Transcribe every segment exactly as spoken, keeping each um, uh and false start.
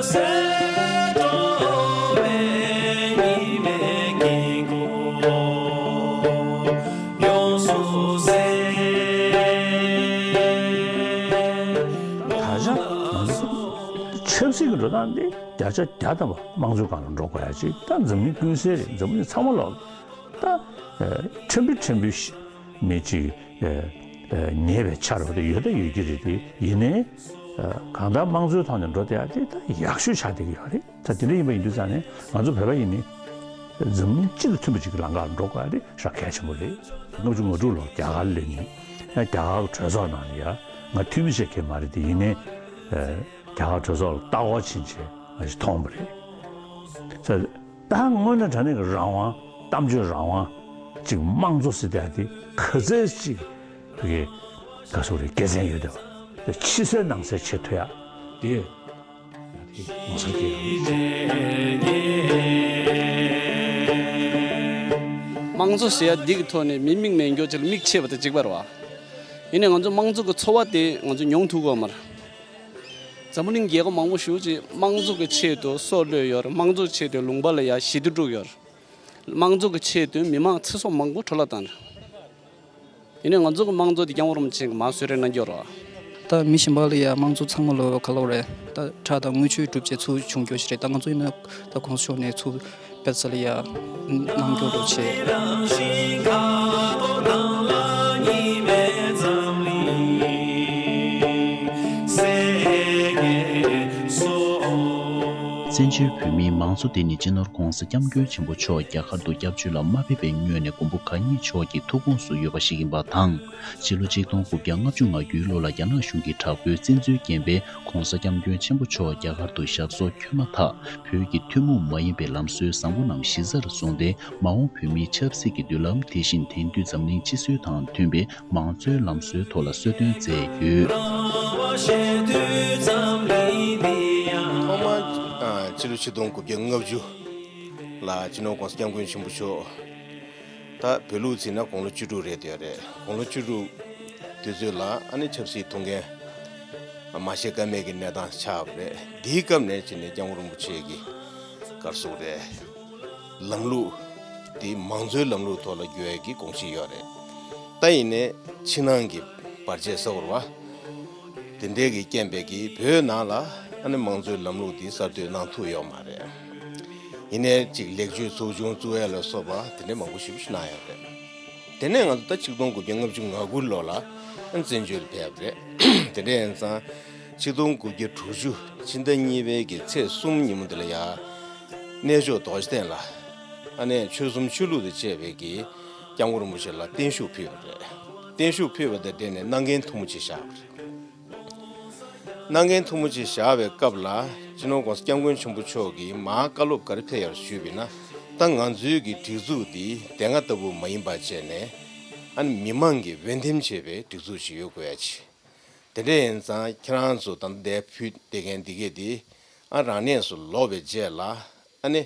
གསལ་སྒྲོན་མེ་ཉི་མའི་དཀྱིལ་འཁོར་ཡོངས་སུ་གསལ། ད་ཆ་ང་ཚོ་ཆབ་སྲིད་ཀྱི་འགྲོ་སྟངས་འདི་བརྒྱ་ཆ་བརྒྱ་ཐམ་པ་དམངས་གཙོའི་སྒང་ལ་འགྲོ་དགོས་ཡ་ཅིག་ད་འཛམ་གླིང་ཀུན་གསལ་རེད། འཛམ་གླིང་ཚང་མ་ལོག་ད་ཕྲན་བུ་ཕྲན་བུ་ནས་ཅིག་ཉེས་པའི་ཆ་རུ་དེ་ཡོད་ད་ཡོད་ཀྱི་རེད། དེ་ཡིན་ནའི་གང་ལྟར་དམངས་གཙོའི་ཐོག་ནས་འགྲོ་བསྡད་ཡ་དེ་ད་ཡག་ཤོས་ཆགས་བསྡད་ཀྱི་ཡོད་རེད། ད་དེ་འདྲ་ཡིན་པ་ཡིན་དུས་ཙང་ནས་ང་ཚོ་བོད་པ་ཡིན་ནའི་འཛམ་གླིང་སྤྱི་དང་མཐུན་པ་ཅིག་གི་ལམ་ཁ་ལ་འགྲོ་དགོས་ཡ་དེ་ཞེ་དྲག་གལ་ཆེན་པོ་རེད། ལྔ་བཅུ་ང་དྲུག་ལོར་རྒྱ་གར་སླེབས་ནས་ཡང་རྒྱ་གར་གྲོས་ཚོགས་ནང་ལ་ཡ་ང་འཐུས་མི་བྱེད་མཁན་མ་རེད་དེ། ཡིན་ནའི་རྒྱ་གར་གྲོས་ཚོགས་ལ་ལྟ་སྐོར་ཕྱིན་བྱས་ང་ཞིག་མཐོང་བ་རེད། ད་དངོས་གནས་དྲང་གནས་ཀྱི་རང་དབང་། གཏམ་བརྗོད་རང་དབང་། ཅིག་དམངས་གཙོ་ཟེར་ཡ་དེ་ག་ཚད་ཅིག་གི་ག་ཚོད་རེད། དགེ་མཚན་ཡོད་བསྡད་པ་དེ་ཕྱི་གསལ་ནང་གསལ་བྱེད་ཐུབ་ཡ་དེ་ཡ་དེ་ངོ་མཚར་སྐྱེ་ཡ། དམངས་གཙོ་ཟེར་ཡ་འདི་གི་ཐོག་ནས་མི་མིག་མེད་མགྱོགས་ཅིག་ལ་མིག་ཕྱེས་པ་དང་གཅིག་པ་རེད་བ། ཡིན་ནའི་ང་ཚོ་དམངས་གཙོ་གི་ཚོར་བ་དེ་ང་ཚོ་མྱོང་ཐུབ་ཀྱི་ཡོད་མ་རེད། འཛམ་བུ་གླིང་རྒྱལ་ཁབ་མང་པོ་ཞེ་པོ་ཅིག་དམངས་གཙོ་གི་ཆེད་དུ་སྲོག་བློས་ཡོད་རེད། དམངས་གཙོ་ཆེད་དུ་ལུང་པ་ལ་ཡ་ཞི་བདེ་བསྒྲུབས་ཡོད་རེད། དམངས་གཙོ་གི་ཆེད་དུ་མི་མང་ཚེ་སྲོག་མང་པོ་འཕྲོ་བརླག་བཏང་རེད། ཡིན་ནའི་ང་ཚོ་གི་དམངས་གཙོ་དེ་སྐྱབས་མགོན་རིན་པོ་ཆེ་གིས་མར་གསོལ་རས་གནང་གི་ཡོད་རེད་བ། ད་མི་གཞན་པ་ལ་ཡ་དམངས་གཙོ་ཚང་མ་ལོ་ག་ལབ་རེད། ད་ཁྲག་དང་རྔུལ་ཆུའི་གྲུབ་ཆ་ཚུར་བྱུང་རྒྱུ་ཞིག་རེད། ད་ང་ཚོ་ཡིན་ན་ད་གོང་ས་མཆོག་ནས་ཚུར་དཔེ་ཆ་ལ་ཡ་གནང་སྐྱོར་འགྲོ་ཆེ། རང་བཞིན་ཁ་དོག་ནང་ལ་ཉི་མའི་འཛམ་གླིང་གསལ་རྒྱས་སོ། བཙན་བྱོལ་བོད་མིའི་མང་གཙོ་དེ་ནི་སྤྱི་ནོར་༧གོང་ས་༧སྐྱབས་མགོན་ཆེན་པོ་མཆོག་རྒྱ་གར་དུ་སྐྱབས་བཅོལ་ལ་མ་ཕེབས་པའི་སྔོན་ནས་མགོན་པོ་གང་ཉིད་མཆོག་གི་ཐུགས་དགོངས་སུ་ཡོད་པ་ཞིག་ཡིན་པ་དང་། སྤྱི་ལོ་ཆིག་སྟོང་དགུ་བརྒྱ་ལྔ་བཅུ་ང་དགུའི་ལོ་ལ་རྒྱ་ནག་གཞུང་གིས་དྲག་པོའི་བཙན་འཛུལ་རྐྱེན་པས་༧གོང་ས་༧སྐྱབས་མགོན་ཆེན་པོ་མཆོག་རྒྱ་གར་དུ་ཞབས་སོར་འཁྱོལ་མ་ཐག་བོད་ཀྱི་ཐུན་མོང་མ་ཡིན་པའི་ལམ་སྲོལ་བཟང་པོ་རྣམས་གཞི་རྩར་བཟུང་སྟེ། མ་འོངས་བོད་མིའི་ཆབ་སྲིད་ཀྱི་མདུན་ལམ། དེ་བཞིན་དེང་དུས་འཛམ་གླིང་སྤྱི་སྲོལ་དང་མཐུན་པའི་མང་གཙོའི་ལམ་སྲོལ་ཐོག་ལ་གསོལ་སྟོན་མཛད་ཡོད། ཐོག་མར་ཨ་ཕྱི་ལོ་ཆིག་སྟོང་དགུ་བརྒྱ་ལྔ་བཅུ་ལ་སྤྱི་ནོར་༧གོང་ས་༧སྐྱབས་མགོན་ཆེན་པོ་མཆོག་ད་བོད་ལུགས་ཚིག་ན་དགུང་ལོ་བཅུ་དྲུག་རེད་དེ་རེད། དགུང་ལོ་བཅུ་དྲུག་དུས་ཚོད་ལ་ཨ་ནི་ཆབ་སྲིད་ཐུགས་འགན་མ་བཞེས་ཀ་མེད་ཀྱི་གནས་སྟངས་ཆགས་པ་རེད། འདིའི་སྐབས་ནས་ཕྱིན་ནས་སྐྱབས་མགོན་རིན་པོ་ཆེ་གིས་ག་རེ་གསུངས་རེད། ལམ་ལུགས་དེ་མང་གཙོའི་ལམ་ལུགས་ཐོག་ལ་བསྒྱུར་ཡས་ཀྱི་དགོངས་གཞི་ཡོད་རེད། ད་ཡིན་ནའི་ཕྱི་ནང་གི་བར་ཆད་ཟེར་བ་དེ་འདྲའི་གི་རྐྱེན་པས་ཀྱི་བོད་ནང་ལ་ཨ་ནི་མང་གཙོའི་ལམ་ལུགས་འདི་གསར་གཏོད་གནང་ཐུབ་ཡོད་མ་རེད། ཡིན་ནའི་ཅིག་ལེགས་བཅོས་ཚོགས་ཆུང་བཙུགས་ཡ་ལ་སོགས་པ་དེ་འདྲའི་མང་པོ་ཞིག་གནང་ཡོད་རེད། དེ་ནས་ང་ཚོ་ད་ཆིག་སྟོང་དགུ་བརྒྱ་ལྔ་བཅུ་ང་དགུ་ལོ་ལ་བཙན་བྱོལ་དུ་ཕེབས་པ་རེད། དེ་འདྲ་ཡིན་ཙང་ཆིག་སྟོང་དགུ་བརྒྱ་དྲུག་ཅུ་ཕྱི་ཟླ་གཉིས་པའི་གི་ཚེས་གསུམ་ཉིན་མོ་འདི་ལ་ཡ་གནས་མཆོག་རྡོ་རྗེ་གདན་ལ་ཨ་ནེ་ཆོལ་གསུམ་ཆོས་ལུགས་དང་བཅས་པའི་གི་སྐྱབས་མགོན་རིན་པོ་ཆེ་ལ་བརྟན་བཞུགས་ཕུལ་བ་རེད། བརྟན་བཞུགས་ཕུལ་བ་དང་འབྲེལ་ནས་གནང་འགན་ཐུང་ངུ་ཅིག་བཞག་པ་རེད། གནང་འགན་ཐུང་ངུ་ཅིག་བཞག་པའི་སྐབས་ལ་སྤྱི་ནོར་༧གོང་ས་༧སྐྱབས་མགོན་ཆེན་པོ་མཆོག་གིས་མར་བཀའ་སློབ་ག་རེ་ཕེབས་ཡོད་ཞུས་པ་ཡིན་ན། ད་ང་ཚོའི་གི་སྒྲིག་འཛུགས་འདི་དེ་སྔ་ལྟ་བུ་མ་ཡིན་པ་བྱས་ནས་ཨ་ནི་མི་མང་གིས་འོས་འདེམས་བྱས་པའི་སྒྲིག་འཛུགས་ཤིག་ཡོད་དགོས་ཡ་ཆེ། དེ་འདྲ་ཡིན་ཙང་ཁྱེད་རང་ཚོ་ད་ལྟ་འདིར་ཕུལ་བསྡད་མཁན་འདི་གས་འདི་ཨ་རང་གནས་སུ་ལོག་པའི་རྗེས་ལ་ཨ་ནི་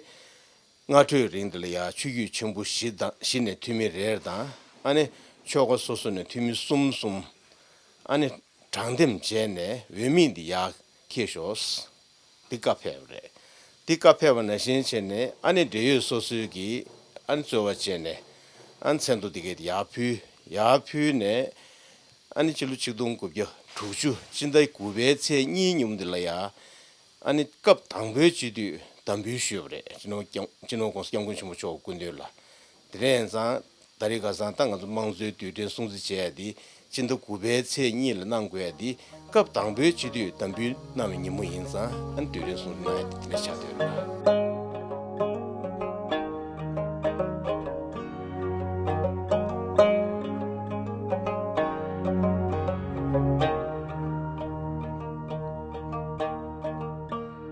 སྔ་དྲོའི་རིང་འདི་ལ་ཡ་ཆོས་བརྒྱུད་ཆེན་པོ་བཞི་དང་བཞི་ནས་འཐུས་མི་རེ་རེ་དང་ཨ་ནི་ཆོལ་ཁ་སོ་སོ་ནས་འཐུས་མི་གསུམ་གསུམ་ཨ་ནི་དྲང་འདེམས་བྱས་ནས་འོས་མི་འདི་ཡར་འཁྱེར་ཤོག་འདི་བཀའ་ཕེབས་པ་རེད། འདི་བཀའ་ཕེབས་པ་ནང་བཞིན་བྱས་ནས་ཨ་ནི་འབྲེལ་ཡོད་སོ་སོའི་གི་ཨ་ནི་རྩོལ་བ་བྱས་ནས་ཨ་ནི་མཚན་ཐོ་འདི་གས་ཡར་ཕུལ། ཡར་ཕུལ་ནས་ཨ་ནི་སྤྱི་ལོ་ཆིག་སྟོང་དགུ་བརྒྱ་དྲུག་ཅུ་སྤྱི་ཟླ་དགུ་པའི་ཚེས་གཉིས་ཉིན་མོ་འདི་ལ་ཡ་ཨ་ནི་སྐབས་དང་པོའི་སྤྱི་འཐུས་དམ་འབུལ་ཞུས་པ་རེད། སྤྱི་ནོར་༧སྐྱབས་སྤྱི་ནོར་༧གོང་ས་༧སྐྱབས་མགོན་ཆེན་པོ་མཆོག་སྐུ་མདུན་ལ། དེ་འདྲ་ཡིན་ཙང་ད་རེས་ཁ་སང་ད་ང་ཚོ་དམངས་གཙོའི་དུས་དྲན་སྲུང་བརྩི་བྱས་ཡ་འདི་སྤྱི་ཟླ་དགུ་པའི་ཚེས་གཉིས་ལ་གནང་དགོས་ཡ་འདི་སྐབས་དང་པོའི་སྤྱི་འཐུས་དམ་འབུལ་གནང་བའི་ཉིན་མོ་ཡིན་ཙང་ཨ་ནི་དུས་དྲན་སྲུང་བརྩི་གནང་ཡ་འདི་དེ་འདྲ་ཆགས་བསྡད་ཡོད་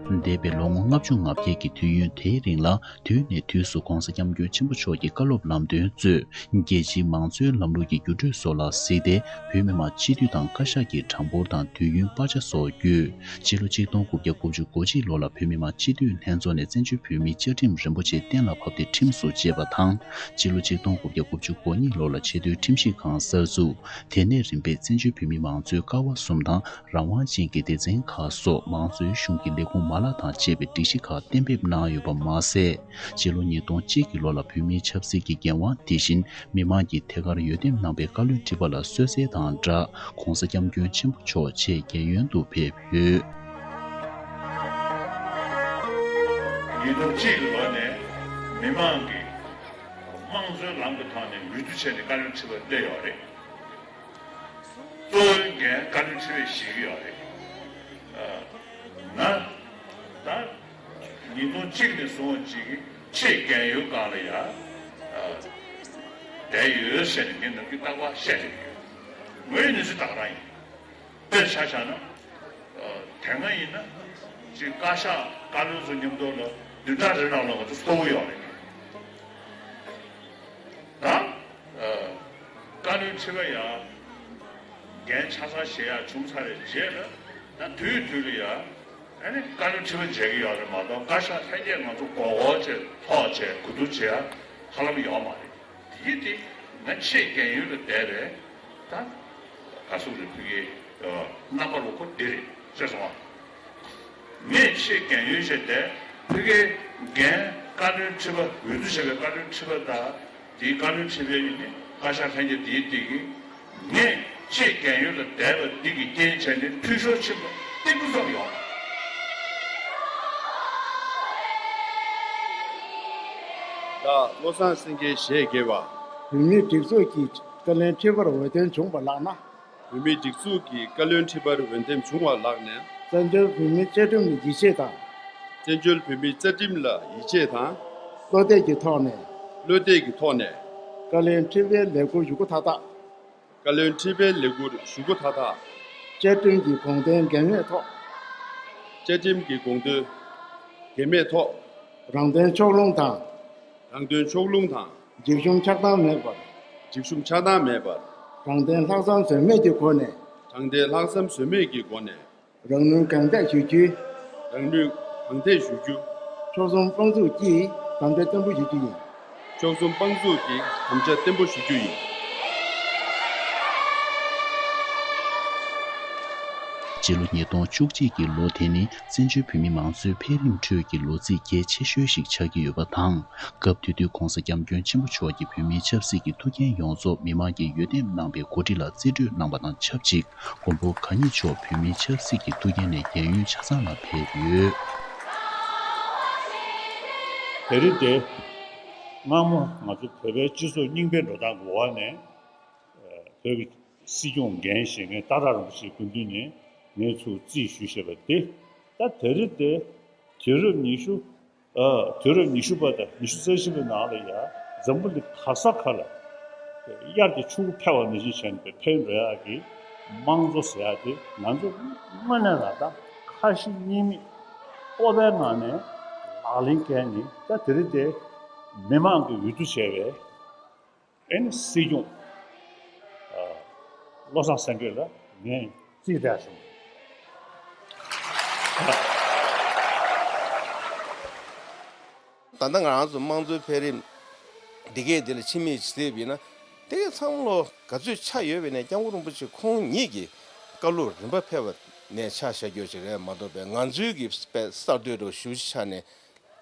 རེད། འདས་པའི་ལོ་ངོ་ལྔ་བཅུ་ང་བརྒྱད་ཀྱི་དུས་ཡུན་དེའི་རིང་ལ། དུས་ནས་དུས་སུ་༧གོང་ས་༧སྐྱབས་མགོན་ཆེན་པོ་མཆོག་གི་བཀའ་སློབ་ལམ་སྟོན་གཙོས། རྒྱལ་སྤྱིའི་མང་གཙོའི་ལམ་ལུགས་ཀྱི་འགྱུར་འགྲོས་སོགས་ལ་གཟིགས་ཏེ། བོད་མི་མང་སྤྱི་འཐུས་དང་བཀའ་ཤག་གི་གྲངས་འབོར་དང་དུས་ཡུན་སྤར་ཆ་སོགས་བརྒྱུད། སྤྱི་ལོ་ཆིག་སྟོང་དགུ་བརྒྱ་དགུ་བཅུ་གོ་གཅིག་ལོ་ལ་བོད་མི་མང་སྤྱི་འཐུས་ལྷན་ཚོགས་ནས་བཙན་བྱོལ་བོད་མིའི་བཅའ་ཁྲིམས་རིམ་པ་ཆེ་གཏན་ལ་ཕབ་སྟེ་ཁྲིམས་སུ་བཅད་པ་དང་། སྤྱི་ལོ་ཆིག་སྟོང་དགུ་བརྒྱ་དགུ་བཅུ་གོ་གཉིས་ལོ་ལ་ཆེས་མཐོའི་ཁྲིམས་ཞིབ་ཁང་གསར་འཛུགས། དེ་ནས་རིམ་པས་བཙན་བྱོལ་བོད་མིའི་མང་གཙོའི་ཀ་བ་གསུམ་དང་། རང་དབང་ཅན་གྱི་སྡེ་ཚན་ཁག་སོགས་མང་གཙོའི་གཞུང་གི་ལས་ཁུངས་མ་ ལག་དང་བཅས་པའི་སྒྲིག་གཞི་ཁག་གཏན་འབེབས་གནང་ཡོད་པ་མ་ཟད། སྤྱི་ལོ་ཉིས་སྟོང་གཅིག་གི་ལོ་ལ་བོད་མིའི་ཆབ་སྲིད་ཀྱི་འགན་དབང་དེ་བཞིན་མི་མང་གིས་ཐད་ཀར་འོས་འདེམས་གནང་པའི་བཀའ་བློན་ཁྲི་པ་ལ་གསོལ་སྩལ་དང་སྦྲགས། ྋགོང་ས་ྋསྐྱབས་མགོན་ཆེན་པོ་མཆོག་ཆེད་རྒྱལ་ཡོན་དུ་ཕེབས་ཡོད། ཉིས་སྟོང་གཅིག་གི་ལོ་ནས་མི་མང་གིས་དམངས་གཙོའི་ལམ་གྱི་ཐོག་ནས་འོས་བསྡུ་བྱས་ནས་བཀའ་བློན་ཁྲི་པ་བསྟེན་ཡོད་རེད། གཙོ་བོའི་འགན་བཀའ་བློན་ཁྲི་པས་བཞེས་ཀྱི་ཡོད་རེད། ཨ། ང་ད་ཉིས་སྟོང་གཅིག་ནས་བཟུང་བ་ཅིག་གི་ཆེས་རྒན་ཡོལ་སྒང་ལ་ཡ། ཨ། བསྡད་ཡོད་ཟེར་ནས་ངས་ནམ་རྒྱུན་རྟག་པར་བཤད་བསྡད་ཀྱི་ཡོད། ངའི་གནས་ཚུལ་ད་ག་རང་ཡིན། དཔེར་ཆ་བཞག་ན། ཨ། དེ་སྔ་ཡིན་ན་ཅིག་བཀའ་ཤག་བཀའ་བློན་ཚོ་མཉམ་དུ་ལ་བདུན་ཕྲག་རེ་རང་ལ་ང་ཚོ་ཚོགས་ཀྱི་ཡོད་རེད། ད། ཨ། བཀའ་བློན་ཁྲི་པ་ཡ། འགན་ཆ་ཚང་བཞེས་ཡ་བྱུང་ཚར་བའི་རྗེས་ལ། ད་དུས་དུས་ལ་ཡ། ཨ་ནི་བཀའ་བློན་ཁྲི་པ་མཇལ་གྱི་ཡོད་རེད་མ་གཏོགས། བཀའ་ཤག་ལྷན་རྒྱས་ང་ཚོ་མགོ་སྐོར་བྱས་ཐོག་བྱས་གོ་བསྡུར་བྱེད་ཡ་ཧ་ལམ་ཡོད་མ་རེད། དེ་དེ་ང་ཆེས་རྒན་ཡོལ་ལ་བསྡད་པའི་ད་ག་ཟེར་རེད། ཕ་གིའི་རྣམ་པ་ལོ་ཁོ་འདི་རེད་ཤེས་སོང་ཨ། ངས་ཆེས་རྒན་ཡོལ་བྱས་ཏེ་ཕ་གིའི་འགན་བཀའ་བློན་ཁྲི་པ། འོས་བསྡུ་བྱས་པའི་བཀའ་བློན་ཁྲི་པ་དང་། དེའི་བཀའ་བློན་ཁྲི་པའི་ཡིན་ནི་བཀའ་ཤག་ལྷན་རྒྱས་དེའི་སྟེང་གི། ངས་ཆེས་རྒན་ཡོལ་ལ་བསྡད་པ་འདི་གི་རྐྱེན་བྱས་ནས་འཐུས་ཤོར་ཆེན་པོ་སྟེགས་བུ་ཙམ་ཡོང་། བདག་བློ་བཟང་སེང་གེའི་ཞལ་དགྱེས་པ། བོད་མིའི་སྒྲིག་འཛུགས་ཀྱི་བཀའ་བློན་ཁྲི་པར་འོས་འདེམས་བྱུང་བ་ལགས་ན། བོད་མིའི་སྒྲིག་འཛུགས་ཀྱི་བཀའ་བློན་ཁྲི་པར་འོས་འདེམས་བྱུང་བ་ལགས་ནས། བཙན་བྱོལ་བོད་མིའི་བཅའ་ཁྲིམས་ལ་ཡིད་ཆེས་དང་། བཙན་བྱོལ་བོད་མིའི་བཅའ་ཁྲིམས་ལ་ཡིད་ཆེས་དང་། བློ་གཏད་ཀྱི་ཐོག་ནས། བློ་གཏད་ཀྱི་ཐོག་ནས། བཀའ་བློན་ཁྲི་པའི་ལས་འཁུར་ཞུ་སྒོ་མཐའ་དག་བཀའ་བློན་ཁྲི་པའི་ལས་འཁུར་ཞུ་སྒོ་མཐའ་དག་བཅའ་ཁྲིམས་ཀྱི་དགོངས་དོན་འགལ་མེད་ཐོག་བཅའ་ཁྲིམས་ཀྱི་དགོངས་དོན་འགལ་མེད་ཐོག་རང་དོན་ཕྱོགས་ལྷུང་དང་། རང་དོན་ཕྱོགས་ལྷུང་དང་། འཇིགས་ཞུམ་ཆགས་སྡང་མེད་པར། འཇིགས་ཞུམ་ཆགས་སྡང་མེད་པར། རང་དོན་ལྷག་བསམ་ཟོལ་མེད་ཀྱི་སྒོ་ནས། རང་དོན་ལྷག་བསམ་ཟོལ་མེད་ཀྱི་སྒོ་ནས། རང་ནུས་གང་ཐད་ཞུ་རྒྱུའི། རང་ནུས་གང་ཐད་ཞུ་རྒྱུ། ཕྱོགས་མཚུངས་དཔང་འཛུགས་ཀྱིས་དམ་བཅའ་བརྟན་པོ་ཞུ་རྒྱུ་ཡིན། ཕྱོགས་མཚུངས་དཔང་འཛུགས་ཀྱིས་དམ་བཅའ་བརྟན་པོ་ཞུ་རྒྱུ་ཡིན། སྤྱི་ལོ་ཉིས་སྟོང་བཅུ་གཅིག་གི་ལོ་དེ་ནི་བཙན་བྱོལ་བོད་མི་མང་གཙོའི་འཕེལ་རིམ་ཁྲོད་ཀྱི་ལོ་ཚིགས་གལ་ཆེ་ཤོས་ཤིག་ཆགས་ཀྱི་ཡོད་པ་དང་། སྐབས་དེ་དུས་ྋགོང་ས་ྋསྐྱབས་མགོན་ཆེན་པོ་མཆོག་གིས་བོད་མིའི་ཆབ་སྲིད་ཀྱི་ཐུགས་འགན་ཡོངས་རྫོགས་མི་མང་གིས་འོས་འདེམས་གནང་པའི་འགོ་ཁྲིད་ལ་རྩིས་སྤྲོད་གནང་པ་དང་ཆབས་ཅིག་མགོན་པོ་གང་ཉིད་མཆོག་བོད་མིའི་ཆབ་སྲིད་ཀྱི་ཐུགས་འགན་ནས་རྒན་ཡོལ་ཆ་ཚང་ལ་ཕེབས་ཡོད། དེ་རིང་འདིར་སྔ་མོ་ང་ཚོ་བོད་པའི་སྤྱི་ཚོགས་རྙིང་པའི་འགྲོ་སྟངས་ཀྱི་འོག་ནས། བོད་ཀྱི་སྲིད་སྐྱོང་འགན་བཞེས་མཁན་སྟག་བྲག་རིན་པོ་ཆེའི་སྐུ་མདུན་ནས་ངས་ཚུར་རྩིས་ཞུས་བཞག་པ་དེ། ད་དེ་རིང་འདིར་དུས་རབས་ཉི་ཤུ། ཨ། དུས་རབས་ཉི་ཤུ་པ་དང་ཉི་ཤུ་རྩ་བཞི་པའི་ནང་ལ་ཡང་འཛམ་བུ་གླིང་ག་ས་ག་ལ་དབྱར་གྱི་ཆུ་བོ་འཕེལ་བ་ནང་བཞིན་བྱས་ནས་འཕེལ་འགྲོ་ཡག་གི་དམངས་གཙོ་ཟེར་ཡག་དེ་ང་ཚོ་དངོས་གནས་ལ་ད་ཁ་ཞེ་གཉིས་མེད་སྤོབས་པའི་ངང་ནས་ལག་ལེན་བཀལ་ནས། ད་དེ་རིང་འདིར་མི་མང་གིས་འོས་བསྡུ་བྱས་པའི། ཨེ་ནི་སྲིད་སྐྱོང་། ཨ། བློ་བཟང་སེང་གེ་ལ་ངས་རྩིས་སྤྲད་སོང་། ད་ལྟ་ང་རང་ཚོ་དམངས་གཙོའི་འཕེལ་རིམ་འདི་གས་འདི་ལ་ཕྱི་མིག་ཅིག་གཟིགས་པ་ཡིན་ན། དེ་གས་ཚང་མ་ལོ་ག་ཚོད་ཆགས་ཡོད་པ་ཡིན་ན། སྐྱབས་མགོན་རིན་པོ་ཆེ་ཁོང་ཉིད་ཀྱི་བཀའ་སློབ་རིམ་པ་ཕེབས་པ་ནས་ཆགས་བཞག་རྒྱུ་ཅིག་རེད་མ་གཏོགས་པའི། ང་ཚོའི་གི་དཔེ་གསར་གཏོད་འདྲ་བོ་ཞེ་པོ་ཅིག་ཆགས་ནས།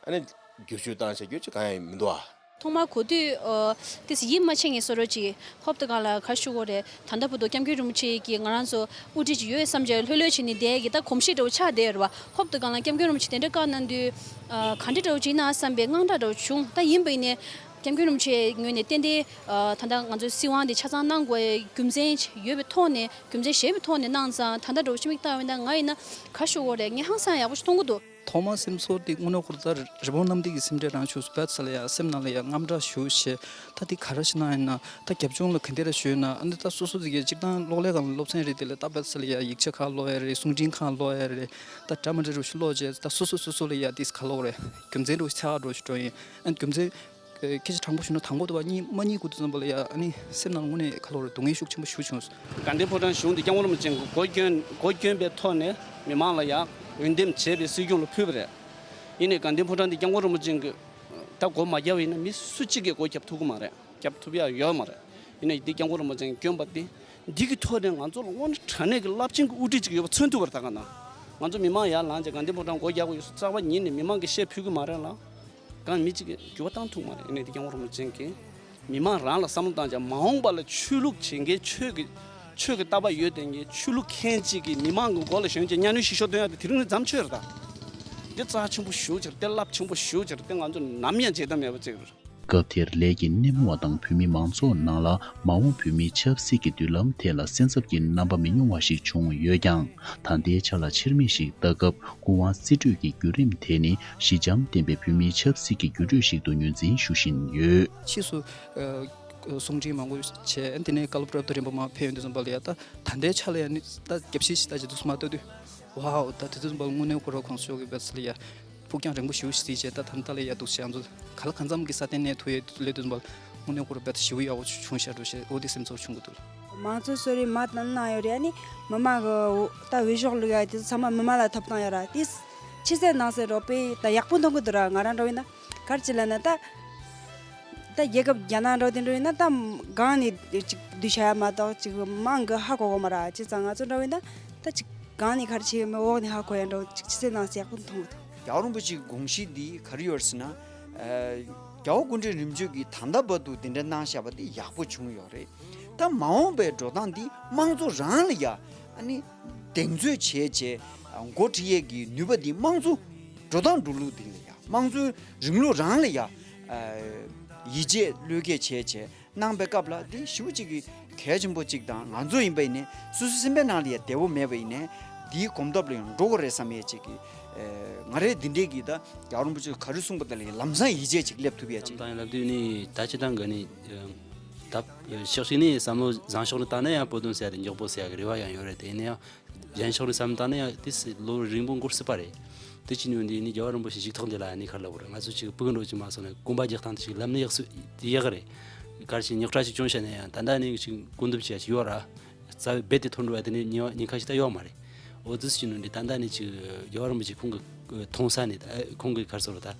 ཨ་ནི་བསྒྱུར་བཅོས་བཏང་བྱ་རྒྱུ་ཅིག་གང་ཡང་མི་འདུག་ཨ། ཐོག་མར་གོ་དུས། ཨ། ཏོག་ཙམ་ཡིད་མ་ཆེས་མཁན་བཟོ་འདྲ་ཅིག་ཧོབ་ཏེ་སྒང་ལ་ག་རེ་ཞུ་དགོས་རེད། ད་ལྟ་བར་དུ་སྐྱབས་མགོན་རིན་པོ་ཆེ་གིས་ང་རང་ཚོ་དབུ་ཁྲིད་ཅིག་ཡོད་བསམ་བྱས་ལྷོད་ལྷོད་བྱས་ནས་བསྡད་ཀྱི། ད་གོམས་གཤིས་འདྲ་བོ་ཆགས་བསྡད་ཡོད་རེད་པ། ཧོབ་ཏེ་སྒང་ལ་སྐྱབས་མགོན་རིན་པོ་ཆེ་དེ་འདྲ་བཀའ་གནང་དུས། ཨ། ག་འདྲ་འདྲ་བོ་ཅིག་ཡིན་ན་བསམ་པའི་དངངས་སྐྲག་འདྲ་བོ་བྱུང་། ད་ཡིན་པ་ཡིན་ནའི་སྐྱབས་མགོན་རིན་པོ་ཆེའི་ངོས་ནས་ཏན་ཏན། ཨ། ད་ལྟ་ང་ཚོའི་སྲིད་དབང་འདི་ཆ་ཚང་གནང་དགོས་རྒྱུ་མཚན་ཡོད་པའི་ཐོག་ནས། རྒྱུ་མཚན་བཞེས་པའི་ཐོག་ནས་གནང་ཙང་། ད་ལྟ་འདྲ་བོ་ཕྱི་མིག་ལྟ་བ་ཡིན་ན། ང་ཡིན་ན་ག་རེ་ཞུ་དགོས་རེད། ངས་ཧང་སང་ཡག་པོ་ཞིག་མཐོང་གི་འདུག་ཐོག་མར་སེམས་ཚོར་དེ་དངོས་གནས་ཁོ་རང་ཚོ་རི་བོང་གནམ་ལྡིང་གི་སེམས་ཁྲལ་རང་བྱུང་སོང་། བལ་ས་ལ་ཡ་སེམས་ནང་ལ་ཡ་དངངས་སྐྲག་ཞེ་པོ་བྱས། ད་དེ་ག་རེ་ཞིག་གནང་ཡིན་ན། ད་རྒྱབ་ལྗོངས་ལ་ག་འདྲ་རེ་ཞུས་ན། ཨ་ནི་ད་སོ་སོ་དེ་གའི་སྤྱིར་བཏང་གློག་ཀླད་སྒང་ལ་སློབ་ཚན་རེད། དེ་ལ་ད་བལ་ས་ལ་ཡ་ཡིག་ཆ་ཁག་ཀློག་ཡ་རེད། གསུང་འཕྲིན་ཁག་ཀློག་ཡ་རེད། ད་འདྲ་མི་འདྲ་རུ་ཞིག་ཀློག་བྱས། ད་སོ་སོ་སོ་སོ་ལ་ཡ་དེ་ག་ལབ་དགོས་རེད། རྒྱུ་མཚན་འདྲ་བོ་ཞིག་ཚ་བ་འདྲ་བོ་ཞིག་འགྲོ་ཡིན། ཨ་ནི་རྒྱུ་མཚན། སྐད་ཆ་དྲང་པོ་ཞུ་ན། དང་པོ་དེ་བ་གཉིད་མ་གཉིད་ཁུག་དུས་ཙམ་པ་ལ་ཡ། ཨ་ནི་སེམས་ནང་དངོས་གནས་ག་ལབ་དགོས་རེད། སྡུག་བསྔལ་ཤུགས་ཆེན་པོ་ཞེ་པོ་བྱུང་སོང་། དགའ་ལྡན་ཕོ་བྲང་གཞུང་འདི་སྐྱབས་མགོན་རིན་པོ་ཆེ་གིས་སྒོ་བསྐྱོན། སྒོ་བསྐྱོན་པའི་ཐོག་ནས་མི་མང་ལ་ཡ་འོས་འདེམས་བྱས་པའི་སྲིད་སྐྱོང་ལ་ཕུལ་བ་རེད། ཡིན་ནའི་དགའ་ལྡན་ཕོ་བྲང་འདི་སྐྱབས་མགོན་རིན་པོ་ཆེ་གིས་ད་སྒོ་མ་བརྒྱབ་པ་ཡིན་ན་མི་སུ་གཅིག་གིས་སྒོ་བརྒྱབ་ཐུབ་ཀྱི་མ་རེད། བརྒྱབ་ཐུབ་ཡ་ཡོད་མ་རེད། ཡིན་ནའི་འདི་སྐྱབས་མགོན་རིན་པོ་ཆེ་གིས་བསྐྱོན་པ་འདི། འདི་གི་ཐོག་ནས་ང་ཚོ་ལ་དངོས་གནས་དྲང་གནས་ཀྱི་རླབས་ཆེན་གྱི་དབུ་ཁྲིད་ཅིག་ཡོད་པ་མཚོན་ཐུབ་པ་རེད། ད་ག་ན། ང་ཚོ་མི་མང་ཡར་ལངས་བྱས་དགའ་ལྡན་ཕོ་བྲང་སྒོ་རྒྱག་དགོས་ཡོད་ས་རྩ་བ་ཉིད་ནས་མི་མང་གིས་བཤད་ཕོད་ཀྱི་མ་རེད་ལ། གང་མི་གཅིག་གིས་འགྱུར་བ་བཏང་ཐུབ་མ་རེད། ཨ་ནི་དེ་སྐྱབས་མགོན་རིན་པོ་ཆེ་གིས་མི་མང་རང་ལ་བསམ་བློ་བཏང་བྱས་མ་འོངས་པ་ལ་ཆོས་ལུགས་བྱེད་མཁན་ཆོས་ཀྱི་ཆོས་ཀྱི་ལྟ་བ་ཡོད་དེ་ངས་ཆོས་ལུགས་མཁན་གཅིག་གིས་མི་མང་གི་མགོ་ལ་ཞོན་བྱས་གཉའ་གནོན་ཞིག་ཤོར་དོན་ཡག་དེ་དེ་རིང་ནས་མཚམས་ཆོད་རེད་ད། འདི་རྩ་ཆེན་པོ་ཞེ་པོ་ཅིག་རེད། འདི་རླབས་ཆེན་པོ་ཞེ་པོ་ཅིག་རེད། འདི་ང་ཚོ་ནམ་ཡང་བརྗེད་ཐབས་མེད་པ་ཅིག་རེད། སྐབས་དེར་ལས་ཀྱི་སྣེ་མོ་བ་དང་བོད་མི་མང་ཚོགས་ནང་ལ་མ་འོངས་བོད་མིའི་ཆབ་སྲིད་ཀྱི་མདུན་ལམ་ཐད་ལ་སེམས་འཚབ་ཀྱི་རྣམ་པ་མི་ཉུང་བ་ཞིག་བྱུང་ཡོད་ཀྱང་། ད་ལྟའི་ཆ་ལ་ཕྱིར་མིག་ཞིག་ལྟ་སྐབས། སྐུ་དབང་རྩིས་སྤྲོད་ཀྱི་བརྒྱུད་རིམ་དེ་ནི་ཞི་འཇམ་ལྡན་པའི་བོད་མིའི་ཆབ་སྲིད་ཀྱི་འགྱུར་འགྲོས་ཤིག་ཏུ་ངོས་འཛིན་ཞུ་བཞིན་ཡོད། ཕྱིས་སུ་ཨ་གསུང་འཕྲིན་མང་པོ་བྱས། དེ་ནས་བཀའ་སློབ་རབ་ཏུ་རིམ་པ་མར་ཕེབས་ཡོང་དུས་ཙམ་པ་ལ་ཡ། ད་ད་ལྟའི་ཆ་ལ་ཡ་ནི་ད་རྒྱབ་བཤིག་ཞིག་ལྟ་ཅི་འདུག་སེ་མར་ལྟ་དུས། ཝའོ། ད་དེ་དུས་ཙམ་པ་ལ་དངོས་གནས་ཁོ་རང་གོང་ས་མཆོག་གི་བེད་ལ་ཡ་ཕུགས་རྒྱང་རིང་པོ་ཞེ་པོ་ཞིག་བརྩིས་བྱས། ད་ད་ལྟ་ལ་ཡ་འདུག་སེ་ང་ཚོ་ག་ལ་གང་འཚམ་གྱི་ས་སྟེང་གནས་ཐུབ་ཡས་སླེབས་དུས་ཙམ་པ་ལ་དངོས་གནས་ཁོ་རང་བེད་ཞེ་པོ་ཡག་པོ་བྱུང་ཤག་འགྲོ་ཞེས་འོ་དེ་སེམས་ཚོར་བྱུང་གི་འདུག་མང་གཙོའི་གསོལ་རས་མར་བཏང་གནང་ཡོད་རེད། ཨ་ནི་མི་མང་གི་ད་འོས་ཤོག་བླུག་ཡ་དེ་ཚང་མ་མི་མང་ལ་ཐོབ་ཐང་ཡོད་ར། དེ་ཕྱི་གསལ་ནང་གསལ་རོགས་པས་ད་ཡག་པོ་མཐོང་གི་འདུག་ར། ང་རང་འདྲ་བོ་ཡིན་ན། ག་རེ་བྱས་ལབ་ན་ད། ད་རྒྱལ་ཁབ་རྒྱ་ནག་འདྲ་བོ་དེ་འདྲ་ཡིན་ན་ད་སྒང་ནས་ཅིག་བསྡུ་བྱ་ཡ་མ་གཏོགས་ཅིག་མང་གི་ཧ་གོ་གོ་མ་ར། བྱས་ཙང་ང་ཚོ་འདྲ་བོ་ཡིན་ན་ད་ཅིག་སྒང་ནས་ག་རེ་བྱས་ཡོད་མེད་འོག་ནས་ཧ་གོ་ཡ་འདྲ་བོ་ཅིག་ཕྱི་གསལ་ནང་གསལ་ཡག་པོ་མཐོང་གི་འདུག་རྒྱལ་བ་རིན་པོ་ཆེའི་དགོངས་གཞི་འདི་ག་རེ་ཡོད་ཟེར་ན། ཨ། རྒྱལ་བ་སྐུ་ཕྲེང་རིམ་བྱོན་གྱིས་ད་ལྟ་བར་དུ་འདི་འདྲ་གནང་བཞག་པ་འདི་ཡག་པོ་བྱུང་ཡོད་རེད། ད་མ་འོངས་པའི་འགྲོ་སྟངས་འདི་དམངས་གཙོ་རང་ལ་ཡ་ཨ་ནི་གདེང་ཚོད་བྱས་བྱས་འགོ་ཁྲིད་ཡས་ཀྱི་ནུས་པ་འདི་དམངས་གཙོ་འགྲོ་སྟངས་འགྲོ་ལུགས་འདི་ལ་ཡ་དམངས་གཙོའི་རིང་ལུགས་རང་ལ་ཡ་ཡིད་ཆེས་བློས་འགེལ་བྱས་བྱས། གནང་པའི་སྐབས་ལ་འདི་ཞེ་པོ་ཅིག་གི་གལ་ཆེན་པོ་ཅིག་དང་། ང་ཚོ་ཡིན་པ་ཡིན་ནའི་སོ་སོའི་སེམས་པའི་ནང་ལ་ཡ་བདེ་བོ་མེད་པ་ཡིན་ནའི་འདིའི་གོམ་སྟབས་ལ་ཡང་འགྲོ་དགོས་རེད་བསམ་ཡས་ཅིག་གི། ཨེ། ང་རས་འདི་འདྲའི་གི་ད་རྒྱལ་བ་རིན་པོ་ཆེས་ག་རེ་གསུངས་པ་དེ་ལ་ཡ་ལམ་སང་ཡིད་ཆེས་ཅིག་སླེབས་ཐུབ་ཡས་ཅིག་བསམ་བཏང་ཡིན་ལབ་དུས་ནི་ད་སྤྱིར་བཏང་གི་ནི་ད་ཕྱོགས་གཅིག་ནས་བསམ་བློ་བཟང་ཕྱོགས་ནས་བཏང་ན་ཡང་བོད་དོན་ཟེར་ཡ་དེ་མགྱོགས་པོ་ཟེར་ཡ་གི་རེ་བ་ཡང་ཡོད་རེད། དེ་ཡིན་ན་ཡང་། གཞན་ཕྱོགས་ནས་བསམ་བཏང་ན་ཡང་དེ་སྲིད་ལོ་རིང་པོ་འགོར་སྲིད་པ་རེད། དེ་ཅི་ནུས་འདི་ནི་རྒྱལ་བ་རིན་པོ་ཆེ་ཞིག་ཐོག་འདི་ལ་ནི་ཁར་ལ་བོར་ང་ཚོ་ཅིག་སྤུ་གུ་འགྲོ་ཅིག་མ་སོང་ནས་གོམ་པ་རྒྱག་སྟངས་དེ་ཅིག་ལམ་ནས་ཡག་སུ་ཡག་རེད། གར་ཞིག་རྙོག་དྲ་ཞིག་བྱུང་ཤ་ནས་ཡང་ད་ལྟ་ནི་ཅིག་སྐུ་མདུན་ཆེ་ཞིག་ཡོད་ར། རྩ་བའི་རྦད་དེ་ཐོན་འགྲོ་བ་དེ་ནི་ཉེ་བ་ཉེན་ཁ་ཞིག་ད་ཡོད་མ་རེད། འོ་དེ་ཅི་ནུས་འདི་ད་ལྟ་ནི་ཅིག་རྒྱལ་བ་རིན་པོ་ཆེ་ཁོང་གི་མཐོང་ས་ནས་ད་ཁོང་གི་གར་སོ་ར་ད།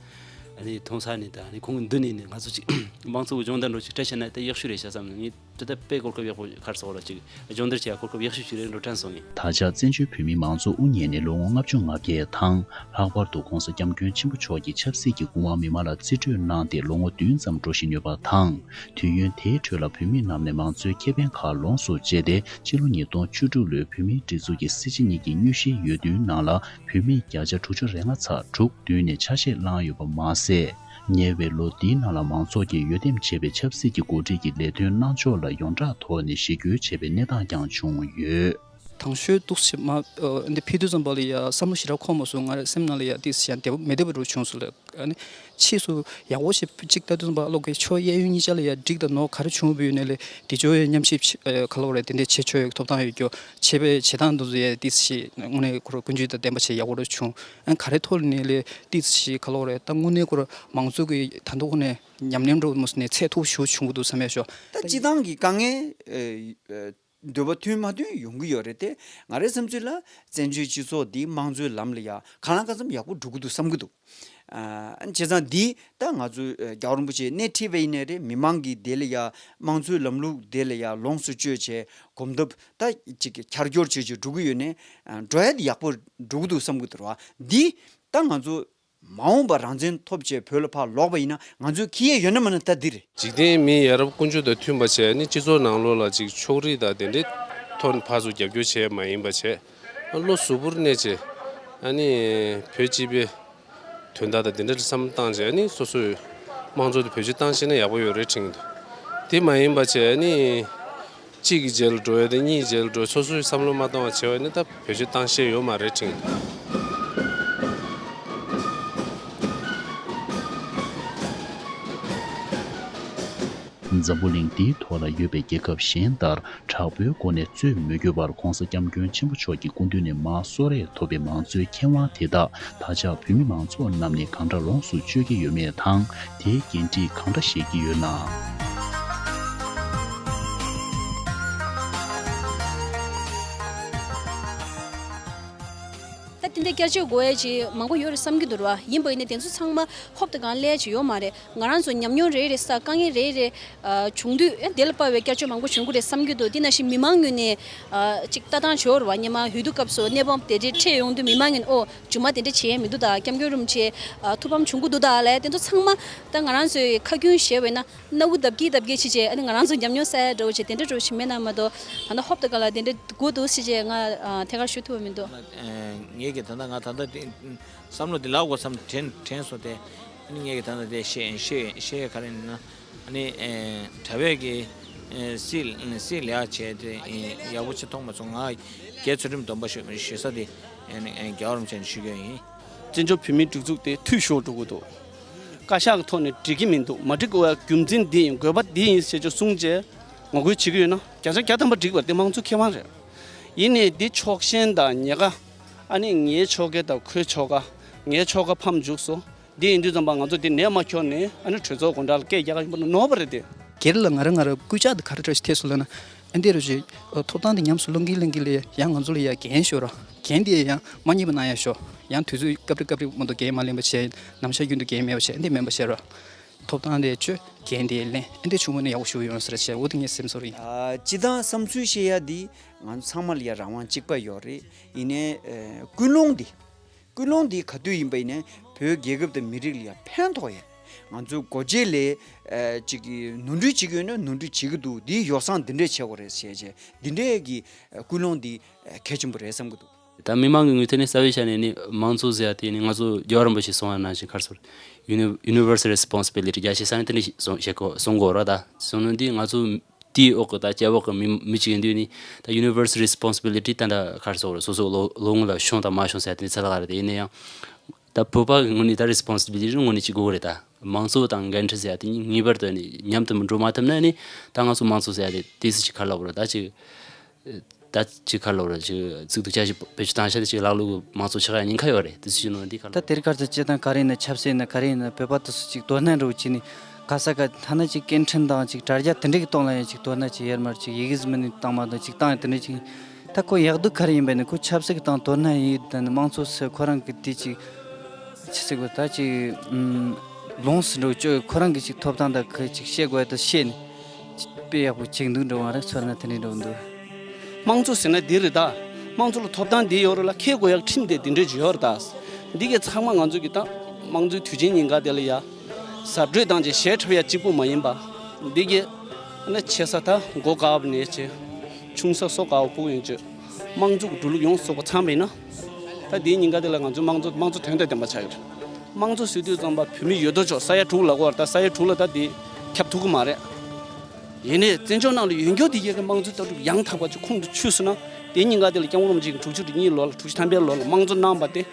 ཨ་ནི་མཐོང་ས་ནས་ད་ཨ་ནི་ཁོང་གི་མདུན་ནས་ནི་ང་ཚོ་ཅིག་དམངས་གཙོ་གི་སྦྱོང་བརྡར་འགྲོ་ཅིག་སྤྲད་ཤ་ན་ད་ཡག་ཤོས་རེད་ཤ་བསམ་ནས་ངས། དེ་ལྟར་དཔེ་གོ་སྐབས་ཡག་པོ་ཁར་སོགས་ལ་ཅིག་སྦྱོང་བརྡར་བྱེད་ཡ་གོ་སྐབས་ཡག་ཤོས་ཤིག་རེད་འགྲོ་དྲན་སོང་ངས། ད་ཆ་བཙན་བྱོལ་བོད་མིའི་མང་གཙོ་དབུ་བརྙེས་ནས་ལོ་ངོ་ལྔ་བཅུ་ང་བརྒྱད་དང་། ལྷག་པར་དུ་༸གོང་ས་༸སྐྱབས་མགོན་ཆེན་པོ་མཆོག་གིས་ཆབ་སྲིད་ཀྱི་སྐུ་དབང་མི་མང་ལ་རྩིས་སྤྲོད་གནང་སྟེ་ལོ་ངོ་བདུན་ཙམ་འགྲོ་བཞིན་ཡོད་པ་དང་། དུས་ཡུན་དེའི་ཁྲོད་ལ་བོད་མིའི་ནང་ནས་མང་གཙོའི་ཁེ་ཕན་ཁག་ལོངས་སུ་སྤྱད་དེ། སྤྱི་ལོ་ཉིས་སྟོང་བཅུ་དྲུག་ལོའི་བོད་མིའི་སྒྲིག་འཛུགས་ཀྱི་སྲིད་སྤྱི་གཉིས་ཀྱི་དངོས་གཞིའི་འོས་བསྡུའི་ནང་ལ་བོད་མི་བརྒྱ་ཆ་དྲུག་ཅུ་རེ་ལྔ་ཚེག་དྲུག་བསྡུས་ནས་ཆ་ཤས་བླངས་ཡོད་པ་མ་ཟད། ཉེ་བའི་ལོ་འདིའི་ནང་ལ་མང་ཚོགས་ཀྱིས་འོས་འདེམས་བྱས་པའི་ཆབ་སྲིད་ཀྱི་འགོ་ཁྲིད་ཀྱི་ལས་དོན་གནང་ཕྱོགས་ལ་ཡོངས་གྲགས་ཐོག་ནས་ཞི་རྒོལ་བྱས་པའི་གནས་སྟངས་ཀྱང་བྱུང་ཡོད། དང་ཤོས་འདུག་སེ་མ་འདི་ཕེབས་དུས་ཙམ་པ་ལ་ཡ་བསམ་བློ་ཞེ་དྲག་འཁོར་མ་སོང་། ང་རའི་སེམས་ནང་ལ་ཡ་ཏིས་ཡང་བདེ་པོ་མི་བདེ་བ་རུ་བྱུང་སོང་ལ། ཨ་ནི་ཕྱིས་སུ་ཡག་པོ་ཞིག་གཅིག་ལྟ་དུས་ཙམ་པ་བློ་གི་ཕྱོགས་གཡས་གཡོན་གཉིས་ཆ་ལ་ཡ་འགྲིག་དང་ནོར་ག་རེ་བྱུང་བའི་ཡོད་ནས་ལས་འདི་ཅོ་ཡ་མཉམ་ཞིབ་ཁ་ལོ་རེ་དེ་འདྲའི་བྱེད་ཆོག་ཡོད་ཐོབ་ཐང་ཡོད་རྒྱུ་བྱེད་པའི་བྱེད་སྟངས་འདུག་ཡ་ཏིས་ཞིག་དངོས་གནས་ཁོ་ར་ཀུན་སྤྱོད་དང་ལྡན་པ་ཞིག་ཡག་པོ་རུ་བྱུང་། ཨ་ག་རེ་ཐོག་ནས་ལས་ཏིས་ཞིག་ཁ་ལོ་རེ་ད་དངོས་གནས་ཁོ་ར་མང་ཚོགས་ཀྱི་ད་དུང་ཁོ་ནས་ཉམས་ལེན་འགྲོ་མོ་ནས་ཚད་མཐོ་ཤོས་བྱུང་གི་འདུག་བསམ་ཡ་ཤོག་ད་སྤྱི་བཏང་གི་དཀའ་ངལ་འདོད་པ་མཐུན་མ་མཐུན་ཡོང་གི་ཡོད་རེད་དེ། ང་རའི་བསམ་ཚུལ་ལ་བཙན་བྱོལ་སྤྱི་ཚོགས་འདི་དམངས་གཙོའི་ལམ་ལ་ཡ་གང་ལ་གང་འཚམ་ཡག་པོ་འགྲོ་གི་འདུག་བསམ་གི་འདུག་ཨ་བྱས་ཙང་འདི་ད་ང་ཚོས་རྒྱལ་བ་རིན་པོ་ཆེ་སྣེ་ཁྲིད་པ་ཡིན་ནའི་རེད། མི་མང་གི་དེ་ལ་ཡ་དམངས་གཙོའི་ལམ་ལུགས་དེ་ལ་ཡ་ལོངས་སུ་སྤྱོད་བྱས་གོམ་སྟབས་ད་ཅིག་ཁྱར་འཁྱོར་བྱས་བྱས་འགྲོ་གི་ཡོད་ནའི་འགྲོ་ཡ་དེ་ཡག་པོ་འགྲོ་གི་འདུག་བསམ་གི་འདུག་ར་བ། འདི་ད་ང་ཚོ་མ་འོངས་པ་རང་བཙན་ཐོབ་བྱས་བོད་ལ་ཕར་ལོག་པ་ཡིན་ན་ང་ཚོའི་ཁེ་ཡས་ཡོད་ན་མེད་ན་ད་འདི་རེད། འཇིག་རྟེན་མི་ཡ་རབས་ཀུན་སྤྱོད་དང་མཐུན་པ་བྱས་ནི་སྤྱི་ཚོགས་ནང་ལོགས་ལ་ཅིག་ཕྱོགས་རིས་དང་དེ་འདྲའི་ཐོག་ནས་ཕར་ཚུར་རྒྱབ་སྐྱོར་བྱས་མ་ཡིན་པ་བྱས། བློ་གཟུ་བོར་གནས་བྱས། ཨ་ནི་བོད་སྤྱི་པའི་དོན་དག་དང་དེ་འདྲ་བསམ་བློ་བཏང་བྱས་ནི་སོ་སོའི་དམངས་གཙོ་དེ་བེད་སྤྱོད་བཏང་ཤེས་ན་ཡག་པོ་ཡོད་རེད་དྲན་གྱི་འདུག་དེ་མ་ཡིན་པ་བྱས་ནི། གཅིག་གི་རྗེས་ལ་འགྲོ་ཡ་དང་གཉིས་རྗེས་ལ་འགྲོ་ཡ་སོ་སོའི་བསམ་བློ་མ་གཏོང་བ་བྱས་པ་ནི་ད་བེད་སྤྱོད་བཏང་ཤེས་ཡོད་མ་རེད་དྲན་གྱི་འདུག་འཛམ་བུ་གླིང་འདིའི་ཐོག་ལ་ཡོད་པའི་རྒྱལ་ཁབ་གཞན་ལྟར་དྲག་པོའི་སྒོ་ནས་རྩོད་མི་དགོས་པར་༸གོང་ས་༸སྐྱབས་མགོན་ཆེན་པོ་མཆོག་གི་སྐུ་མདུན་ནས་མར་གསོལ་རས་ཐོབ་པའི་མང་གཙོའི་ཁེ་དབང་དེ་དག་ད་ཆ་བོད་མི་མང་ཚོགས་རྣམས་ནས་གང་འདྲ་ལོངས་སུ་སྤྱོད་ཀྱི་ཡོད་མེད་དང་། དེའི་འགན་འཁྲི་གང་འདྲ་བཞེས་ཀྱི་ཡོད་ན། ད་དེ་འདྲ་ བསྐྱར་བཅོས་དགོས་ཡས་ཅིག་མང་པོ་ཡོད་རེད་བསམ་གྱི་འདུག་ར། ཡིན་པ་ཡིན་ནའི་དེ་ཚོ་ཚང་མ་ཧོབ་ཏེ་གང་ལས་ཅིག་ཡོད་མ་རེད། ང་རང་ཚོ་ཉམས་མྱོང་རེ་རེ་ས་དཀའ་ངལ་རེ་རེ་ཨ་བྱུང་དུས་ཨེ་དེ་ལ་དཔག་པའི་བསྐྱར་བཅོས་མང་པོ་བྱུང་གི་རེད་བསམ་གྱི་འདུག་དེ་ནང་བཞིན་མི་མང་ངོས་ནས་ཨ་ཅིག་ལྟ་སྟངས་བྱོས་ར་བ། སྔོན་མ་འོས་བསྡུ་སྐབས་སུ་གནས་བབ་དེ་འདྲའི་འཕྲད་ཡོང་དུས་མི་མང་ངོས་ནས་ཨོ་རྗེས་མ་དེ་འདྲ་བྱེད་ཡས་མི་འདུག་ད་སྐྱབས་མགོན་རིན་པོ་ཆེ་ཨ་ཐུགས་ཕམ་བྱུང་གི་འདུག་ད་ལས་དེ་ཚོ་ཚང་མ་ད་ང་རང་ཚོའི་ཁ་རྒྱུན་བཤད་པ་ཡིན་ན། སྣ་བུག་བརྡབ་ཀྱིས་བརྡབ་ཀྱིས་བྱས་བྱས་ཨ་ནི་ང་རང་ཚོ་ཉམས་མྱོང་བསགས་ཡ་འདྲ་བོ་བྱས་དེ་འདྲ་འདྲ་བོ་ཞིག་མེད་ན་མ་གཏོགས་ད་ལྟ་ཧོབ་ཏེ་ག་ལ་དེ་འདྲ་དགོས་འདུག་ཟེར་བྱས་ང་ཨ་ཐད་ཀར་ཞུ་ཐུབ་པ་མི་འདུག་ཨ་ངས་ཀྱི་ད་ལྟ་ང་ད་ལྟ་དེ་བསམ་བློ་དེ་ལབ་དགོས་བསམ་དྲན་དྲན་སོང་སྟེ། ཨ་ནི་ངས་ཀྱི་ད་ལྟ་དེ་བཤད་བཤད་བཤད་ཡ་ག་རེ་ཡིན་ན། ཨ་ནི་ཨེ་གྲྭ་པས་ཀྱི་ཨེ་སྲིད་སྲིད་ལེགས་བྱས་ཏེ་ཨེ་ཡག་པོ་ཅིག་མཐོང་མ་སོང་། ང་རྒྱའི་ཚུལ་ཁྲིམས་སྡོམ་པ་ཞུ་ཞུ་ས་དེ་ཨ་ནི་ཨེ་རྒྱལ་བ་རིན་པོ་ཆེ་ནས་ཞུ་གི་ཡིན། བཙན་བྱོལ་བོད་མིའི་སྒྲིག་འཛུགས་དེ་འཐུས་ཤོར་འགྲོ་གི་འདུག་བཀའ་ཤག་གི་ཐོག་ནས་འགྲིག་གི་མི་འདུག་མ་འགྲིག་དགོས་པའི་རྒྱུ་མཚན་འདི་ཡིན། དགོས་པ་འདི་ཡིན་ཟེར་ཅིག་གསུངས་རྗེས་ངོ་རྒོལ་བྱེད་ཀྱི་ཡོད་ན་བརྒྱ་ཆ་བརྒྱ་ཐམ་པ་འགྲིག་པ་དེ་དམངས་གཙོའི་ཁེ་དབང་རེད། ཡིན་ནའི་འདི་ཕྱོགས་ཞེན་དང་ཉེས་ཁ། ཨ་ནི་ངའི་ཕྱོགས་ཁ་དང་ཁོའི་ཕྱོགས་ཁ། ངའི་ཕྱོགས་ཁ་ཕམ་འཇུག་སོང་། འདི་ཡིན་དུས་ཙམ་པ་ང་ཚོ་འདི་ནས་མ་འཁྱོར་ནས་ཨ་ནི་གྲོས་ཚོགས་སྒོ་འགྲམ་ལ་སྐད་རྒྱག་ག་ཡིན་པ་ནོར་བ་རེད་དེ། སྒེར་ལ་ང་རང་ང་རང་སྐུལ་ལྕག་དེ་ག་རེ་འདྲ་ཞིག་ཐེབས་སོང་ལབ་ན། ཨ་འདི་རུ་ཞིག་ཐོབ་ཐང་དེ་ཉམས་སུ་ལོན་གིན་ལེན་གིན་ལས་ཡང་ང་ཚོ་ལ་ཡང་འགན་ཤོར་ར། འགན་དེ་ཡང་མ་རྙེད་པ་གནང་ཡ་ཤོག་ཡང་དུས་ཚོད་སྐབས་རེ་སྐབས་རེ་མ་གཏོགས་འགན་མ་ལེན་པ་བྱས། ནམ་ཞག་རྒྱུན་དུ་འགན་མེད་པ་བྱས། ཨ་འདི་མེད་པ་བྱས་ར། ཐོབ་ཐང་དེ་སྤྱོད། འགན་དེ་ལེན། ཨ་འདི་བྱུང་བ་ནི་ཡག་པོ་ཞིག་ཡོང་ས་རེད་བྱས། འོ་དེ་ངའི་སེམས་ཚོར་ཡིན། ཨ་སྤྱི་བཏང་བསམ་ཚུལ་བཤད་ཡ་འདི་ང་ཚོ་ཚང་མ་ལ་ཡང་རང་དབང་གཅིག་པ་ཡོད་རེད། ཡིན་ནའི་ཨ་ཀུན་སློང་འདི། ཀུན་སློང་འདི་ག་དུས་ཡིན་པ་ཡིན་ནའི་བོད་རྒྱལ་ཁབ་དང་མི་རིགས་ལ་ཡང་ཕན་ཐོགས་ཡ། ང་ཚོའི་སྒོ་འབྱེད་ལས་ཨ་ཅིག་གི་ནོར་འཁྲུལ་བྱེད་ཀྱི་ཡོད་ན་ནོར་འཁྲུལ་བྱེད་ཀྱི་འདུག་འདི་ཡོ་བསྲང་འདི་འདྲས་བྱེད་དགོས་རེད་ཟེར་བྱས་འདི་འདྲས་ཀྱི་ཨ་ཀུན་སློང་འདི་ཨ་གལ་ཆེན་པོ་རེད་བསམ་གྱི་འདུག་ད་མི་མང་གི་ངོས་ཐད་ནས་རྩ་བའི་ཆ་ནས་ནི་དམངས་གཙོ་ཟེར་ཡ་དེ་ནི་ང་ཚོ་རྒྱལ་བ་རིན་པོ་ཆེས་གསུངས་པ་ནང་བཞིན་ག་རེ་ཟེར། Uni- Universal Responsibility རྒྱ་ཆེ་ས་ནས་དེ་འདྲ་ཞིག་གསུང་བྱེད་དགོས་གསུང་དགོས་རེད། ད་གསུང་ནི་འདི་ང་ཚོ་དེའི་འོག་གི་ད་སྐྱབས་འོག་གི་མི་མི་གཅིག་ཡིན་དུས་ནི་ད་Universal Responsibility ད་ད་ག་རེ་ཟེར་དགོས་རེད། སོ་སོ་ལོ་ལོ་ངོ་ལ་བྱུང་དང་མ་བྱུང་ཟེར་ཡ་དེ་ནི་ཚད་ལ་ཁག་རེད། དེ་ཡིན་ན་ཡང་ད་བོད་པ་གི་ངོས་ནས་ད་Responsibility ངོས་ནས་གཅིག་དགོས་རེད། ད་དམངས་གཙོ་དང་འགན་འཁྲི་ཟེར་ཡ་དེ་གཉིས་ངེས་པར་དུ་ནི་མཉམ་དུ་མི་འགྲོ་མ་ཐུབ་ན་ནི་ད་ང་ཚོ་དམངས་གཙོ་ཟེར་ཡ་དེ་ཏོག་ཙམ་ཅིག་ག་རེ་ལབ་དགོས་རེད། ད་ཅིག་ད་ཅིག་ག་རེ་ལབ་དགོས་རེད། ཅིག་གཙུག་ཏུ་བཀྲ་ཤིས་བེད་སྤྱོད་བཏང་ཤག་དེ་ཅིག་ལག་ལུགས་མང་གཙོ་ཆགས་ཡ་ཉེན་ཁ་ཡོད་རེད། དེ་ཚོ་ཞིག་ནང་འདི་ག་རེ་ད་ལབ། དེར་ཁར་ཚོ་སྤྱི་བཏང་ག་རེ་ཡིན་ན་ཆབ་སྲིད་ཡིན་ན་ག་རེ་ཡིན་ན་བོད་པ་དེ་ཚོ་ཅིག་དོ་སྣང་འདྲ་བོ་བྱས་ནས་ག་ས་ག་ཐ་ན་ཅིག་སྐད་འཕྲིན་དང་ཅིག་དྲ་རྒྱ་དེ་འདྲ་གི་སྟེང་ལ་ཡང་ཅིག་དོ་སྣང་ཅིག་ཡོད་མ་རེད། ཅིག་ཡི་གེ་ཟིན་མ་ནས་བཏང་མ་དང་ཅིག་བཏང་ཡ་དེ་འདྲ་ཅིག་ཡིན། ད་ཁོ་ཡག་སྡུག་ག་རེ་ཡིན་པ་ནི་ཁོ་ཆབ་སྲིད་ཀྱི་སྟེང་དོ་སྣང་ཡོད་དང་ནི་དམངས་གཙོ་ཟེར་ཁོ་རང་གི་དེ་ཅིག་ཆི་ཟེར་དགོས་ད་ཅིག་ལོངས་སུ་འགྲོ་བཅོས་ཁོ་རང་གི་ཅིག་ཐོབ་ཐང་དང་གི་ཅིག་བཤད་དགོས་ཡ་དེ་བཤད་ནས། དཔེ་ཡག་པོ་བྱེད་འདུག་འགྲོ་བ་རེད། ཚོར་སྣང་དེ་འདྲ་འགྲོ་འདུག་དམངས་གཙོ་ཟེར་ན་འདི་རེད་ད། དམངས་གཙོ་ལ་ཐོབ་ཐང་འདི་ཡོད་རེད་ལ་ཁེ་དགོས་ཡག་ཁྲིམས་དེ་འདི་འདྲ་ཅིག་ཡོད་རེད་ད། འདི་གའི་ཚང་མ་ང་ཚོ་གི་ད་དམངས་གཙོའི་དུས་ཆེན་ཉིན་ག་དེ་ལ་ཡ་ཟབ་སྤྲོས་བཏང་བྱས་ཞལ་འཁྲབ་ཡ་གཅིག་པུ་མ་ཡིན་པ། འདི་གའི་ཨ་ན་ཆེ་ས་ད་མགོ་དཀར་པོ་ནས་བྱས་ཆུང་ས་སོ་དཀར་པོ་ཕུག་ཡོང་བྱས་དམངས་གཙོ་གི་འགྲོ་ལུགས་ཡོངས་སུ་རྫོགས་པ་ཚང་བ་ཡིན་ན། ད་འདིའི་ཉིན་ག་དེ་ལ་ང་ཚོའི་དམངས་གཙོ་དམངས་གཙོ་དོན་དང་ལྡན་པ་ཆགས་ཡོད་རེད། དམངས་གཙོ་ཟེར་དུས་ཙམ་པ་བོད་མི་ཡོད་དོ་ཅོག་ས་ཡ་དྲུག་ལ་གོ་བར་ད་ས་ཡ་དྲུག་ལ་ད་འདི་ཁྱབ་ཐུབ་ཀྱི་མ་རེད། ཡིན་ནའི་བཙན་བྱོལ་ནང་ལ་ཡོད་མཁན་དེ་གའི་དམངས་གཙོ་ལྟ་གྲུབ་ཡང་དག་པ་ཅིག་ཁོང་དུ་ཆུད་སོང་ན་དེའི་ཉིན་ག་དེ་ལ་སྐྱབས་མགོན་རིན་པོ་ཆེ་གིས་དྲུག་ཅུ་རེ་གཉིས་ལོ་ལ་དྲུག་ཅུ་ཐམ་པའི་ལོ་ལ་དམངས་གཙོ་གནང་བ་དེ་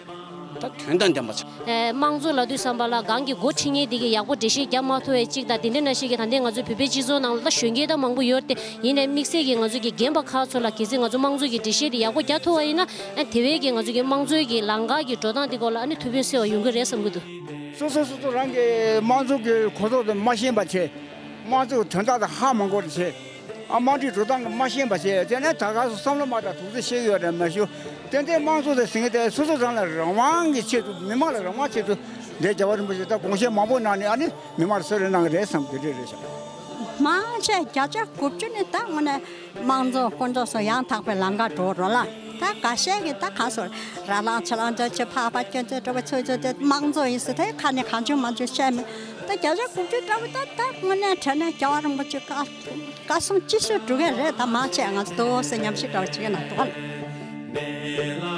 ད་དོན་དང་ལྡན་པ་ཆགས། ཨེ་དམངས་གཙོ་ལབ་དུས་ཙམ་པ་ལ་གང་གི་འགོ་ཁྲིད་མཁན་དེ་གའི་ཡག་པོ་འགྲེལ་བཤད་རྒྱག་མ་ཐུབ་པའི་གཅིག་དང་དེ་འདྲ་ནང་བཞིན་གྱི་ད་ལྟའི་ང་ཚོའི་བོད་པའི་སྤྱི་ཚོགས་ནང་ལ་ད་གཞོན་སྐྱེས་ད་མང་པོ་ཡོད་དེ་ཡིན་ནའི་དམིགས་བསལ་གྱི་ང་ཚོ་གི་རྒན་པ་ཁག་ཚོ་ལ་གལ་སྲིད་ང་ཚོ་དམངས་གཙོ་གི་འགྲེལ་བཤད་དེ་ཡག་པོ་རྒྱག་ཐུབ་པ་ཡིན་ན་ཨ་དེ་བས་ཀྱི་ང་ཚོ་གི་དམངས་གཙོའི་གི་ལམ་ཁ་གི་འགྲོ་སྟངས་དེ་སྐོར་ལ་ཨ་ནི་ཐུགས་ཕན་གསོས་པ་ཡོང་གི་རེད་བསམ་གྱི་འདུག་སོ་སོ་སོ་སོ་རང་གི་དམངས་གཙོ་གི་གོ་རྟོགས་དེ་མ་ཤེས་པ་བྱས། དམངས་གཙོའི་དོན་དག་དེ་ཧ་མ་གོ་བ་བྱས། ཨ་དམངས་ཁྲོད་འགྲོ་སྟངས་དེ་མ་ཤེས་པ་བྱས། དེ་ནས་ད་ག་སོ་བསམ་བློ་མ་བཏང་ཐུགས་རྗེ་ཆེ་ཡོད་རེད་མ་ཞུ། ཏན་ཏན་དམངས་གཙོ་དེ་ཟེར་མཁན་དེ་སོ་སོ་རང་ལ་རང་དབང་གི་ཆེད་དུ་མི་མང་ལ་རང་དབང་ཆེད་དུ་འདས་རྒྱལ་བ་རིན་པོ་ཆེ་ད་དགོངས་བཞེས་མང་པོ་གནང་ནས་ཨ་ནི་མི་མང་ལ་གསོལ་རས་གནང་གི་རེད་བསམ་གི་རེད་རེད་ཤག་མང་ཆེ་བརྒྱ་ཆ་དགུ་བཅུ་ནི་ད་དངོས་གནས་དམངས་གཙོ་དཀོན་མཆོག་སོགས་ཡང་དག་པའི་ལམ་ཁ་འགྲོ་རོགས་ལ། ད་འགའ་ཤས་ཀྱིས་ད་ག་སོ་ར་ལངས་ཆ་ལངས་ཚོད་ཆེ་ཕག་པ་སྐྱོན་ཚོད་འགྲོ་བའི་ཚོད་ཚོད་དེ་དམངས་གཙོ་ཡིན་ཟེར་དེ་ཁ་ནས་གང་བྱུང་མང་བྱུང་བཤད་མི། ད་བརྒྱ་ཆ་དགུ་བཅུ་འདྲ་བོ་ད་ད་དངོས་གནས་དྲན་ན་རྒྱལ་བ་རིན་པོ་ཆེ་བཀའ་བཀའ་གསུང་ཅི་ཞིག་འགྲུབ་ཀྱི་རེད། ད་མང་ཆེ་ང་ཚོ་དོ་ཟེར་ཉམས་ཞིབ་འདྲ་བོ་བྱེད་ཀྱི་ན་འདུག་ག